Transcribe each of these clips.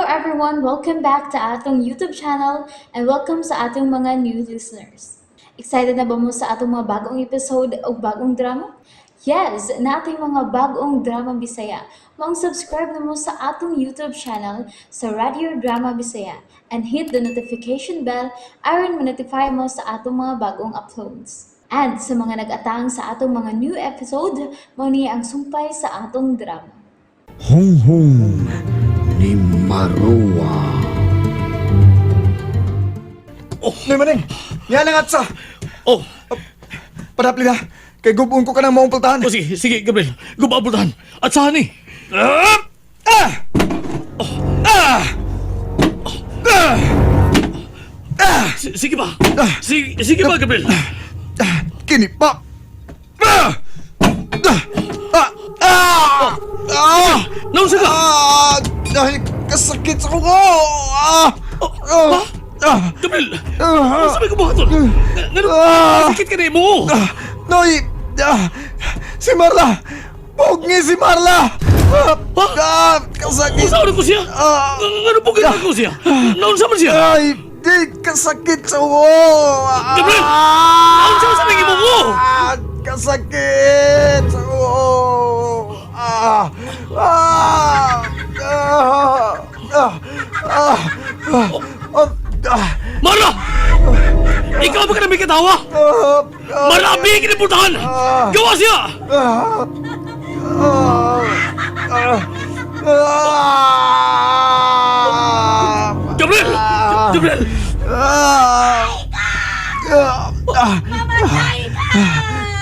everyone! Welcome back to atong YouTube channel and welcome sa atong mga new listeners. Excited na ba mo sa atong mga bagong episode o bagong drama? Yes, nating mga bagong drama Bisaya. Maong subscribe na mo sa atong YouTube channel sa Radio Drama Bisaya and hit the notification bell aron ma-notify mo sa atong mga bagong uploads. And sa mga nag-atang sa atong mga new episode, mao ni ang sumpay sa atong drama. Hunghong ni Marua. Oh, Noy Maning! Yan ang atsa! Oh, Padapli na! Kay gubong ko ka ng maong pultahan. oh sige, sige, Gabriel. Gumabultahan. At saan eh? Ah! Ah! Ah! Ah! Ah! Sige ba? Sige, sige ba, Gabriel? Ah! Kini pa! Ah! Ah! Ah! Ah! Ah! Naunsa ka? Ah! Dahil kasakit sa kuko! Ah! Oh, Ah! ha? Ah! Gabriel! Ah! Ano sabi ko buhaton? Ngano? Ah! Sakit ka na mo! Ah! Noy! Ah! Si Marla! Pugni si Marla! Ah! Ha? Ah! Kasakit! Unsa ko siya? Ah! Ngano po ganun ko siya? Naunsa man siya? Ay, di kasakit sa ulo. Ah! Gabriel! Naunsa man sa nang imo mo? Ah, kasakit sa ulo. Ah! Ah! Ah! Ah! Ah! Ah! Ah! Ah! Marla! Ikaw ba ka na may katawa? Ah! Marla, abi kinipultahan! Gawa siya! Ah! Ah! Ah! Ah! Gabriel! Gabriel! Ah! Ah! Ah!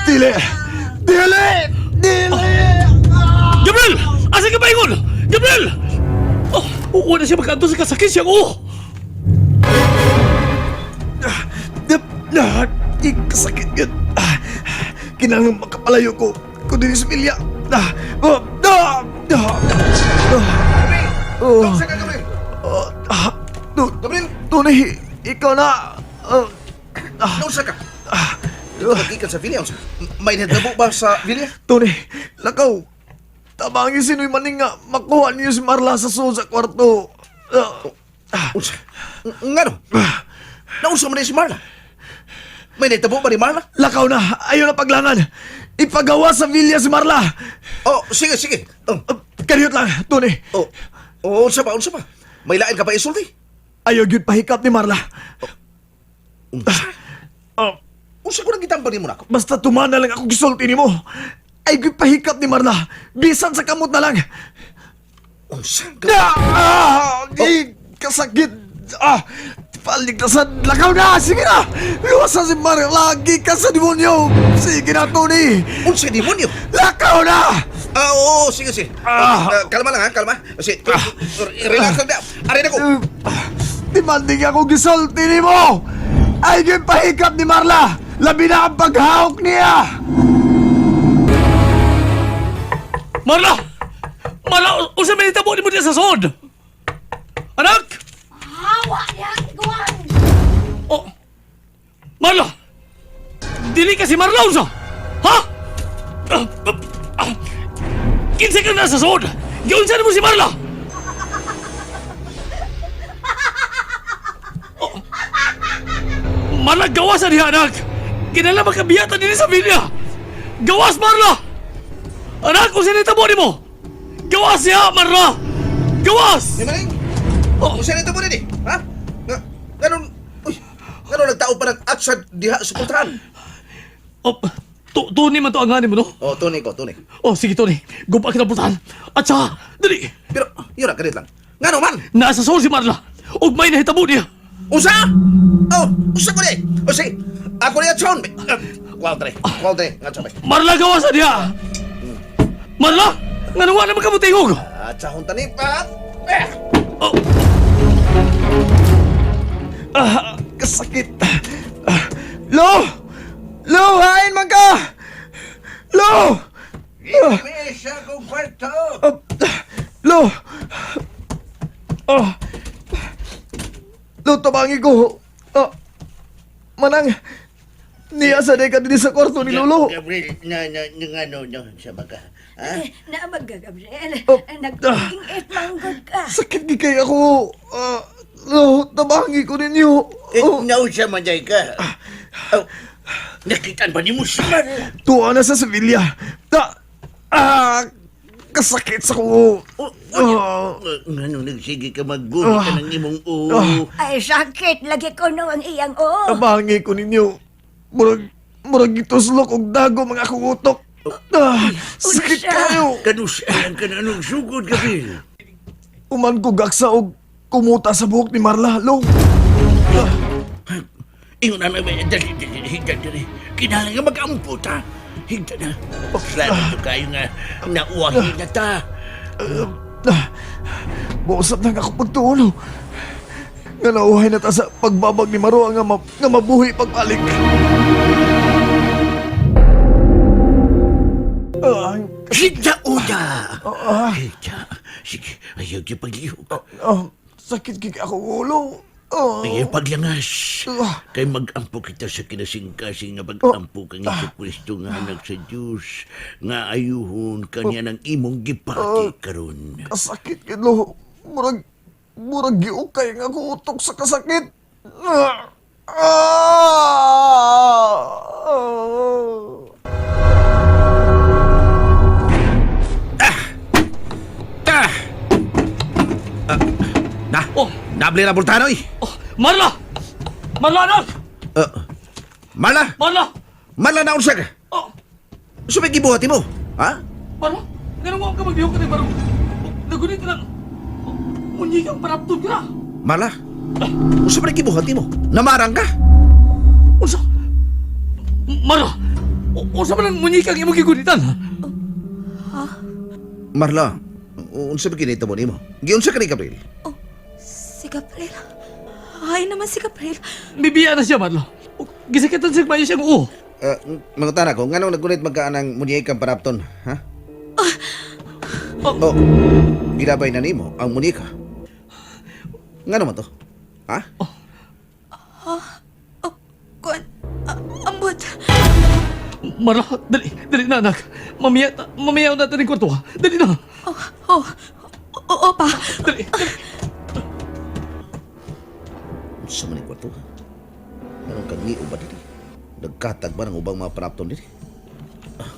Dili! Dili! Dili! Gabriel! Asa ka ba ingon? Gabriel! Oh, uwa na siya magkanto sa kasakit siya. Oh! Ah, di kasakit yun. Ah, kinahanglan makapalayo ko. Kung dili sa pilya. Ah, oh, ah, ah, ah, oh, Saan ka, Gabriel? oh, ah, Gabriel! Tony, ikaw na. Ah, Naunsa ka? Dito ka gikan sa villa, unsa? May nagdabo ba sa villa? Tony, lakaw. Tabangin sino'y maning nga makuha niyo si Marla sa sulod sa kwarto. Ah, Unsa? Ngano? Naunsa man ni si Marla? May nagtabo ba ni Marla? lakaw na, ayaw na paglangan. Ipagawa sa villa si Marla. Oh, sige, sige. Oh, Ah, Kariyot lang, Tony. oh. Oh, unsa pa, unsa pa? May lain ka pa isulti? Ayaw gyud pahikap ni Marla. Unsa? Ah, Unsa ko nang gitampan nimo nako? basta tumana lang ako gisulti nimo. Ay gyud pahikap ni Marla. Bisan sa kamot na lang. Unsa? Ah! Ah! Di kasakit. Ah! Paligtasan. Lakaw na! Sige na! Iwasan si Marla. Gikan sa demonyo. Sige na, Tony. Unsa demonyo? Lakaw na! Ah, oo, sige, sige. Ah. Ah, kalma lang ha, kalma. Sige, relax lang na. Arin ako. Demanding ako gisulti nimo. Ay gyud pahikap ni Marla. Labi na ang paghawak niya. Marla! Marla, unsa may nitabo nimo diya sa sod? Anak! Hawa niya, guwang! Oh! Marla! Dili ka si Marla unsa? Ha? Ah, ah, ah. Kinsa ka na sa sod? Giunsa nimo si Marla? Oh. Marla, gawas na diha, anak! Kinala makabiyatan din sa villa! Gawas, Marla! Anak, kung sinitabo nimo! Gawas siya, Marla! Gawas! Ni Maning? Oh. Unsa nito mo din eh? Ha? Nga, nganon, uy, nganon nagtao pa ng atsad diha sa pultahan? Oh, Tony man to ang mo, no? Oh, tunay ko, tunay. Oh, sige, Tony. Gupa kita pultahan. At saka, dali! Pero, yun na, ganit lang. Ngano man? Nasa soul si Marla. Ug may nahitabo niya. Unsa? Oh, unsa ko di? O sige, ako ni Atson. Kuwaw dre, kuwaw dre, nga sabi. Marla, gawa sa diha! Marla! Nga nawa naman ka mo tingog! At sa tani pa. Eh, Oh, Ah, kasakit. Ah, Lo! Lo, hain man ka! Lo! Mesa kong kwarto. Ah, Lo! Ah. Lo, tabangi ko. Ah, manang, niya sa ka din sa kwarto ni Lolo. Gabriel, na, na, na, ano, no, sa baka. Ha? Naamag ka, Gabriel. Oh, Nag-ingit manggod ka. Sakit gid kay ako. Ah, lo, tabangi ko ninyo. Eh, Oh, nausa man day ka. Oh, nakitaan ba nimo si Marla? Tuwa na sa Sevilla. Ta, ah, kasakit sa ko. Oh, Ah, Ngano nagsige ka maggunit ka ng imong o. Ay, sakit. Lagi ko no ang iyang o. Tabangi ko ninyo. Murag, murag gituslok og dago mga akong utok. Ah, sakit Unsa? kayo. Kanusaan ka na anong sugod, Gabriel? Uman ko gaksa og kumuta sa buhok ni Marla. Lo, Ingon na naman, dali, dali, higda, dali. Kinahanglan nga mag-ampot, ha? Higda na. Klaro to kayo nga, nauwahin na ta. ah, buusap na nga ako pagtulo. Nga nauhay na ta sa pagbabag ni Maroa nga, nga mabuhi pagbalik. Ah, Higda, uda! ah, Higda. Sige, ayaw yung paglihok. ah, sakit kik ako ulo. Ah, Ayaw paglangas. Ah. Kay mag-ampo kita sa kinasingkasing nga pag-ampo kang Hesus Kristo nga anak sa Diyos, nga ayuhon kanya ng imong gipati karon. Kasakit kid lo. Murag, murag giukay nga ako utok sa kasakit. Ah! Ah! Ta! Na, Oh. nabli na bultanoy. Oh, Marla! Marla, anak! Mala, Marla! mala na unsa ka? Oh, Sumay gibuhat mo, ha? Marla! Ganun mo ka maglihok ka ng barong. Oh, nagunit lang. Oh, munyi kang panaptod ka na. Mala, unsa man gibuhat mo? Namarang ka? Unsa? Marla! Unsa man ang munyi kang imong gigunitan? Marla, unsa ba kinita mo nimo? Giunsa ka ni Gabriel? Si Gabriel. Ay naman si Gabriel. Bibiya na siya, Marla. Oh, gisakitan siya mayo siyang uo. Uh, mga ko, nganong nagunit magkaan ang munyay kang panapton, ha? Oh. Oh, gilabay na nimo ang munyika. Ngano man to? Ha? Oh, kuan. Ambot. Marla, dali, dali na anak. Mamaya, mamaya natin ang kwarto ha. Dali na. Oh, oh. Oo pa. Dali, dali. Unsa man ni kwarto? ha? Nganong kang ngio ba dili? Nagkatag ba ng ubang mga panapton dili? Ah.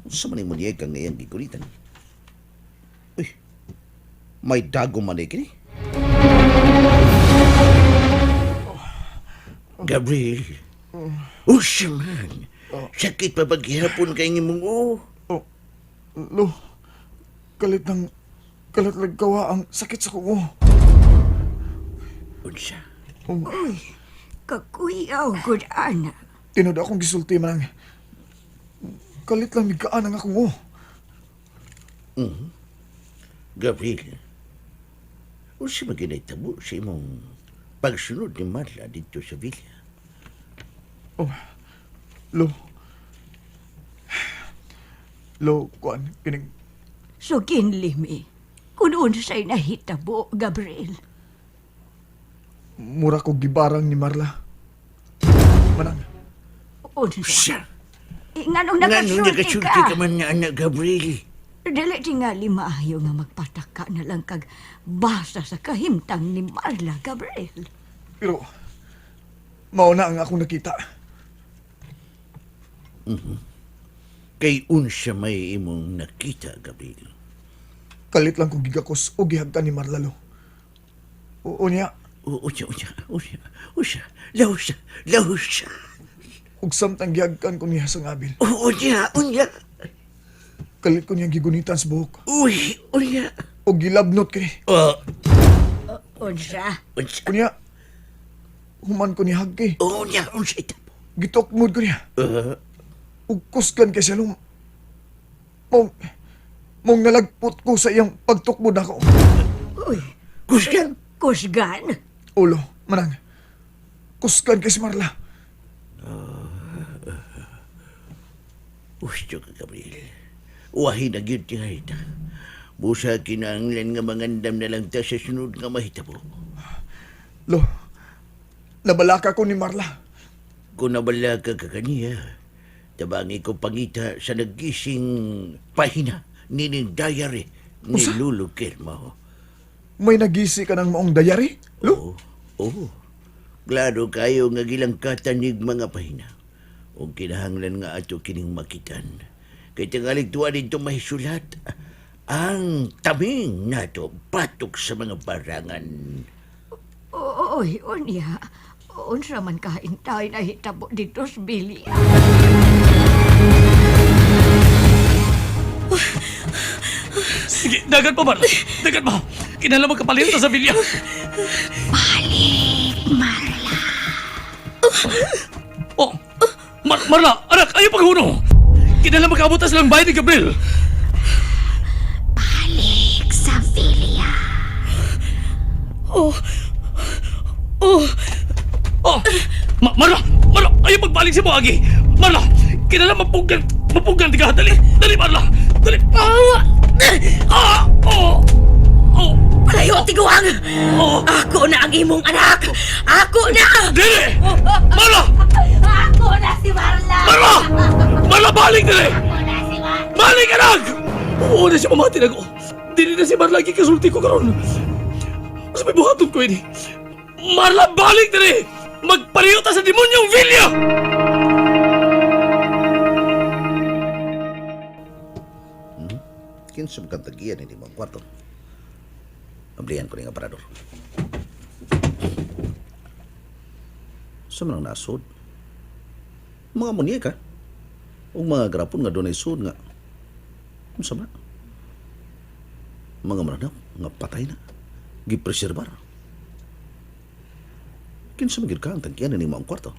Unsa man ni munyay kang iyang gigunitan? Uy, may dago man ni kini. Gabriel. Unsa man? Sakit pa paghihapon kay imong o. Oh, lo, kalit ng, kalit lagkawa ang sakit sa kuko. Unsa? Uy, kakuyaw, good anak. Tinod akong gisulti man ang, kalit lang migaan ang akong oh. Gabriel, unsa man ginahitabo sa imong pagsunod ni Marla dito sa villa? Oh, lo. Lo, kuan, kining, So kinlimi, kung unsay nahitabo, Gabriel. mura ko gibarang ni Marla. Manang, Unsa? Siya! Eh, nganong Nganong nakasulti nakasulti ka? ka man nga anak, Gabriel? Dili tingali maayo nga magpataka na lang kag basa sa kahimtang ni Marla, Gabriel. pero, mauna ang akong nakita. Kay unsa may imong nakita, Gabriel? Kalit lang kong gigakos o gihagkan ni Marla, lo. Oo niya, Unsa, unsa, unsa, unsa, lausa, lausa. ug samtang gihagkan ko niya sa ngabil. Unya, unya, Kalit ko niyang gigunitan sa buhok. uy, unya. O gilabnot kay. Oh, Unsa? unsa, Kunya, human ko niya hagkay. unya, unsa itabo. Gitokmod ko niya. Ug kusgan kay siya nung... Mong... Mong nalagpot ko sa iyang pagtukmod ako. Uy, Kusgan. kusgan. Ulo, manang. Kusgan kay si Marla. Gusto ka, Gabriel. Wahi na gyud tingaita. Busa kinahanglan nga mangandam na lang ta sa sunod nga mahitabo. Lo, nabalaka ko ni Marla. Kung nabala ka kaniya, Tabangi ko pangita sa nagising pahina nining diary ni Lolo Kirmo. May nagisi ka ng maong diary? Lo? Oo. Oo. Klaro kayo nga gilangkatan nig mga pahina. O kinahanglan nga ato kining makitan. Kay tingalig tuwa dito mahisulat ang taming nato batok sa mga barangan. Oy, unya. Unsa man kahintay na hitabo dito sa Bilya. Sige, dagan pa, Marla. Dagan pa. Kinala magkapalit ta sa vilya. Balik, Marla. Oh, Marla, anak, ayaw paghuno. Kinala magkaabot ta silang bahay ni Gabriel. Balik sa Bilya. Oh. Oh. Oh, Marla, Marla, ayaw pagbalik si Moagi. Marla, kinala mapugan, mapugan di ka. Dali, dali, Marla. Dali. Ah, ah, oh, oh, Palayo, tiguang! oh. Ako na ang imong anak! Ako na! Dili! Marla! Ako na si Marla! Marla! Marla, balik dili! Balik, anak! Oo na siya mamati na ko. Dili na si Marla gikasulti ko karon. Mas may buhaton ko ini. Marla, balik dili! Magpariyo ta sa demonyong vilya! Kinsa man kang tagiyan ini mo ang kwarto. Ablihan ko ni nga parador. Sa man ang nasod? Mga munyeka. O mga grapon nga dunay sud nga. Unsa man? Mga mananaw nga patay na. Gipreserbar. Kinsa man gyud ka ang tagyan ni mo ang kwarto?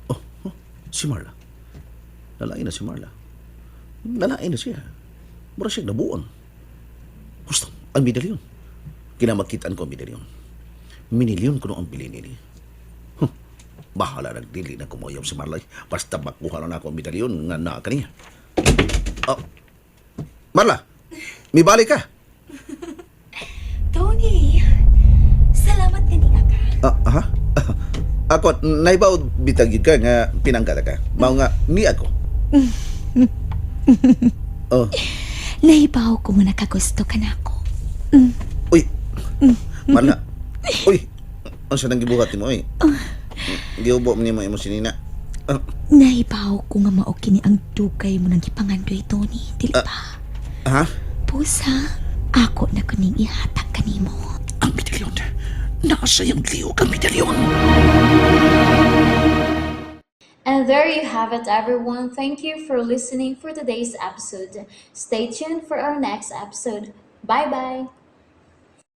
Oh, oh, si Marla. Lalain na si Marla. Lalain na siya. Mura siya nabuang. Gusto, ang medalyon. Kinamakitaan ko ang medalyon. Minilyon ko no ang bilin ini. Huh, bahala nagdili na kumoyom si Marlay. Basta makuha na ako ang medalyon nga naa kaniya. Oh, Marla, mibalik ka. Tony, salamat nga ka. Ah, aha. Ako, naibaw bitag yun ka nga pinangkata ka. Mao nga, ni ako. Oh, Nahibaw ko nga nakagusto ka na ako. uy. Marla. Uy. Unsa nang gibuhat nimo oy? Giubo man nimo imo sinina. Ah, Nahibaw ko nga mao kini ang dugay mo nang gipangandoy, Tony. Dili ba? ha? Pusa, ako na kuning ihatag kanimo. Ang medalyon. Nasa iyang liyog ang medalyon. And there you have it, everyone. Thank you for listening for today's episode. Stay tuned for our next episode. Bye bye.